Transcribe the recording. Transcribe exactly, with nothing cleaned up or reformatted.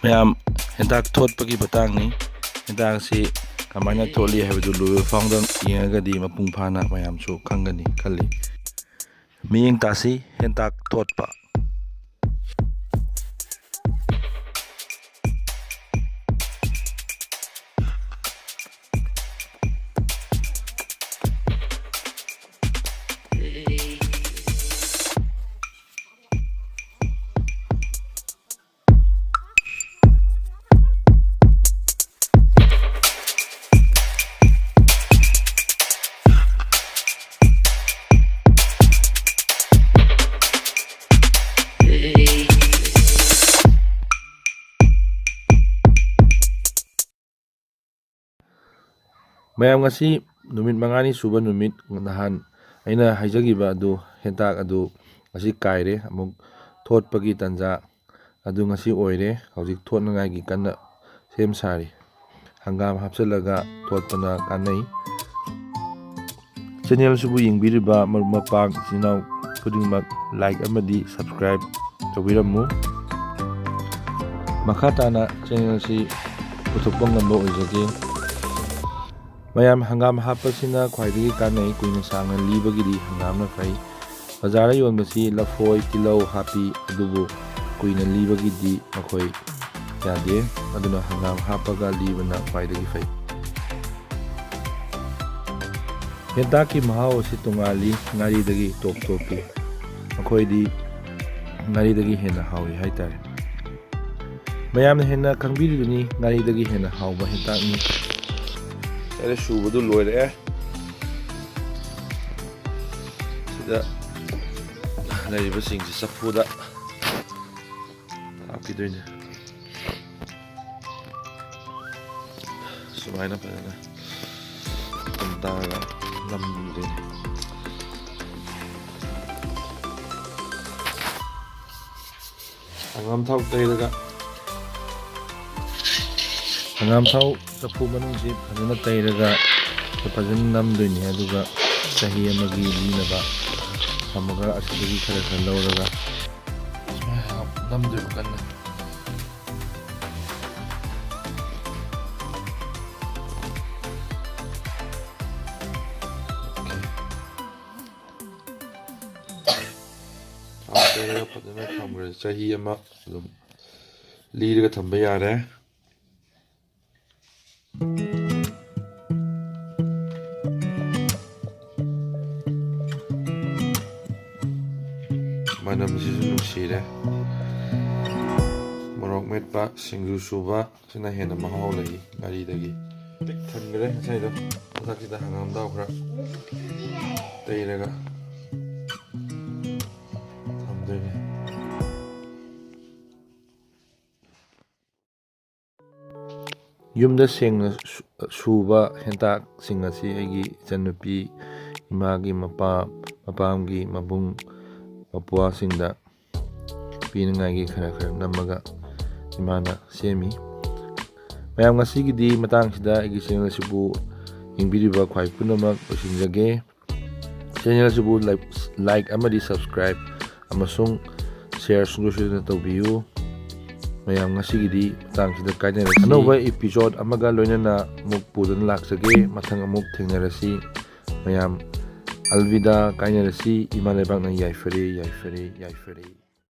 ꯃꯌꯥꯝ, ꯍꯦꯟꯇꯥꯛ ꯊꯣꯠꯄꯒꯤ ꯃꯇꯥꯡꯅꯤ꯫ ꯍꯦꯟꯇꯥꯛꯁꯤ ꯀꯃꯥꯏꯅ ꯊꯣꯠꯂꯤ ꯍꯥꯏꯕꯗꯨ ꯂꯣꯏꯕ ꯐꯥꯎꯗ ꯌꯦꯡꯉꯒꯗꯤ ꯃꯄꯨꯡ ꯐꯥꯅ ꯃꯌꯥꯝꯁꯨ ꯈꯪꯒꯅꯤ ꯈꯜꯂꯤ꯫ ꯃꯤꯠꯌꯦꯡ ꯇꯥꯁꯤ, ꯍꯦꯟꯇꯥꯛ ꯊꯣꯠꯄ꯫ ꯃꯌꯥꯝ, ꯉꯁꯤ ꯅꯨꯃꯤꯠ ꯃꯉꯥꯅꯤ ꯁꯨꯕ ꯅꯨꯃꯤꯠ, ꯅꯍꯥꯟ ꯑꯩꯅ ꯍꯥꯏꯖꯈꯤꯕ ꯑꯗꯨ, ꯍꯦꯟꯇꯥꯛ ꯑꯗꯨ ꯉꯁꯤ ꯀꯥꯏꯔꯦ꯫ ꯑꯃꯨꯛ ꯊꯣꯠꯄꯒꯤ ꯇꯥꯟꯖꯥ ꯑꯗꯨ ꯉꯁꯤ ꯑꯣꯏꯔꯦ꯫ ꯍꯧꯖꯤꯛ ꯊꯣꯠꯅꯉꯥꯏꯒꯤ ꯀꯟꯅ ꯁꯦꯝ ꯁꯥꯔꯤ꯫ ꯍꯪꯒꯥꯝ ꯍꯥꯞꯆꯤꯜꯂꯒ ꯊꯣꯠꯄꯅ ꯀꯥꯟꯅꯩ꯫ ꯆꯦꯅꯦꯜꯁꯤꯕꯨ ꯌꯦꯡꯕꯤꯔꯤꯕ ꯃꯔꯨꯞ ꯃꯄꯥꯡ ꯏꯆꯤꯟ ꯏꯅꯥꯎ ꯈꯨꯗꯤꯡꯃꯛ like ꯑꯃꯗꯤ subscribe ꯇꯧꯕꯤꯔꯝꯃꯨ꯫ ꯃꯈꯥ ꯇꯥꯅ ꯆꯦꯅꯦꯜꯁꯤ ꯄꯨꯊꯣꯛꯄ ꯉꯝꯕ ꯑꯣꯏꯖꯒꯦ꯫ ꯃꯌꯥꯝ, ꯍꯪꯒꯥꯝ ꯍꯥꯞꯄꯁꯤꯅ ꯈ꯭ꯋꯥꯏꯗꯒꯤ ꯀꯥꯟꯅꯩ꯫ ꯀꯨꯏꯅ ꯁꯥꯡꯅ ꯂꯤꯕꯒꯤꯗꯤ ꯍꯪꯒꯥꯝꯅ ꯐꯩ꯫ ꯕꯖꯥꯔꯗ ꯌꯣꯟꯕꯁꯤ ꯂꯐꯣꯏ, ꯇꯤꯜꯍꯧ ꯍꯥꯞꯄꯤ, ꯑꯗꯨꯕꯨ ꯀꯨꯏꯅ ꯂꯤꯕꯒꯤꯗꯤ ꯃꯈꯣꯏ ꯌꯥꯗꯦ꯫ ꯑꯗꯨꯅ ꯍꯪꯒꯥꯝ ꯍꯥꯞꯄꯒ ꯂꯤꯕꯅ ꯈ꯭ꯋꯥꯏꯗꯒꯤ ꯐꯩ꯫ ꯍꯦꯟꯇꯥꯛꯀꯤ ꯃꯍꯥꯎ ꯑꯁꯤ ꯇꯣꯉꯥꯜꯂꯤ, ꯉꯥꯔꯤꯗꯒꯤ ꯇꯣꯞ ꯇꯣꯞꯄꯤ꯫ ꯃꯈꯣꯏꯗꯤ ꯉꯥꯔꯤꯗꯒꯤ ꯍꯦꯟꯅ ꯍꯥꯎꯏ ꯍꯥꯏꯇꯥꯔꯦ꯫ ꯃꯌꯥꯝꯅ ꯍꯦꯟꯅ ꯈꯪꯕꯤꯔꯤꯗꯨꯅꯤ, ꯉꯥꯔꯤꯗꯒꯤ ꯍꯦꯟꯅ ꯍꯥꯎꯕ ꯍꯦꯟꯇꯥꯛꯅꯤ꯫ ꯌꯥꯔꯦ, ꯁꯨꯕꯗꯨ ꯂꯣꯏꯔꯛꯑꯦ꯫ ꯁꯤꯗ ꯂꯩꯔꯤꯕꯁꯤꯡꯁꯤ ꯆꯐꯨꯗ ꯍꯥꯞꯈꯤꯗꯣꯏꯅꯦ꯫ ꯁꯨꯃꯥꯏꯅ ꯐꯖꯅ ꯇꯥꯔꯒ ꯅꯝꯗꯣꯏꯅꯦ꯫ ꯍꯪꯒꯥꯝ ꯊꯥꯎ ꯇꯩꯔꯒ, ꯍꯪꯒꯥꯝ ꯊꯥꯎ ꯆꯐꯨ ꯃꯅꯨꯡꯁꯤ ꯐꯖꯅ ꯇꯩꯔꯒ ꯐꯖꯅ ꯅꯝꯗꯣꯏꯅꯤ꯫ ꯑꯗꯨꯒ ꯆꯍꯤ ꯑꯃꯒꯤ ꯂꯤꯅꯕ ꯊꯝꯃꯒ ꯑꯁꯤꯗꯒꯤ ꯈꯔ ꯈꯔ ꯂꯧꯔꯒ ꯁꯨꯃꯥꯏꯅ ꯅꯝꯗꯣꯏꯕ ꯀꯟꯅ꯫ ꯊꯥꯎ ꯇꯩꯔꯒ ꯐꯖꯅ ꯊꯝꯈ꯭ꯔꯦ꯫ ꯆꯍꯤ ꯑꯃ ꯑꯗꯨꯝ ꯂꯤꯔꯒ ꯊꯝꯕ ꯌꯥꯔꯦ꯫ ꯃꯅꯝꯁꯤꯁꯨ ꯅꯨꯡꯁꯤꯔꯦ꯫ ꯃꯣꯔꯣꯛ ꯃꯦꯠꯄ, ꯁꯤꯡꯖꯨ ꯁꯨꯕ, ꯁꯤꯅ ꯍꯦꯟꯅ ꯃꯍꯥꯎ ꯂꯩ ꯉꯥꯔꯤꯗꯒꯤ꯫ ꯄꯤꯛ ꯊꯟꯈ꯭ꯔꯦ ꯉꯁꯥꯏꯗꯣ꯫ ꯃꯊꯛꯁꯤꯗ ꯍꯪꯒꯥꯝ ꯊꯥꯎ ꯈꯔ ꯇꯩꯔꯒ ꯊꯝꯗꯣꯏꯅꯦ꯫ ꯌꯨꯝꯗ ꯁꯦꯡꯅ ꯁꯨ-, ꯁꯨꯕ ꯍꯦꯟꯇꯥꯛꯁꯤꯡ ꯑꯁꯤ ꯑꯩꯒꯤ ꯏꯆꯟꯅꯨꯄꯤ, ꯏꯃꯥꯒꯤ ꯃꯄꯥ, ꯃꯄꯥꯝꯒꯤ ꯃꯕꯨꯡ ꯃꯧꯄ꯭ꯋꯥꯁꯤꯡꯗ ꯄꯤꯅꯤꯡꯉꯥꯏꯒꯤ ꯈꯔ ꯈꯔ ꯅꯝꯃꯒ ꯏꯃꯥꯅ ꯁꯦꯝꯃꯤ꯫ ꯃꯌꯥꯝ, ꯉꯁꯤꯒꯤꯗꯤ ꯃꯇꯥꯡꯁꯤꯗ ꯑꯩꯒꯤ channel ꯑꯁꯤꯕꯨ ꯌꯦꯡꯕꯤꯔꯤꯕ ꯈ꯭ꯋꯥꯏ ꯄꯨꯝꯅꯃꯛ ꯂꯣꯏꯁꯤꯟꯖꯒꯦ꯫ Channel ꯑꯁꯤꯕꯨ like, like ꯑꯃꯗꯤ subscribe ꯑꯃꯁꯨꯡ share ꯁꯨꯡꯁꯣꯏ ꯁꯣꯏꯗꯅ ꯇꯧꯕꯤꯌꯨ꯫ ꯃꯌꯥꯝ, ꯉꯁꯤꯒꯤꯗꯤ ꯃꯇꯥꯡꯁꯤꯗ ꯀꯥꯏꯅꯔꯁꯤ꯫ ꯑꯅꯧꯕ episode ꯑꯃꯒ ꯂꯣꯏꯅꯅ ꯑꯃꯨꯛ ꯄꯨꯗꯨꯅ ꯂꯥꯛꯆꯒꯦ꯫ ꯃꯊꯪ ꯑꯃꯨꯛ ꯊꯦꯡꯅꯔꯁꯤ꯫ ꯃꯌꯥꯝ, ꯑꯜꯕꯤꯗꯥ, ꯀꯥꯏꯅꯔꯁꯤ꯫ ꯏꯃꯥ ꯂꯩꯕꯥꯛꯅ ꯌꯥꯏꯐꯔꯦ, ꯌꯥꯏꯐꯔꯦ, ꯌꯥꯏꯐꯔꯦ꯫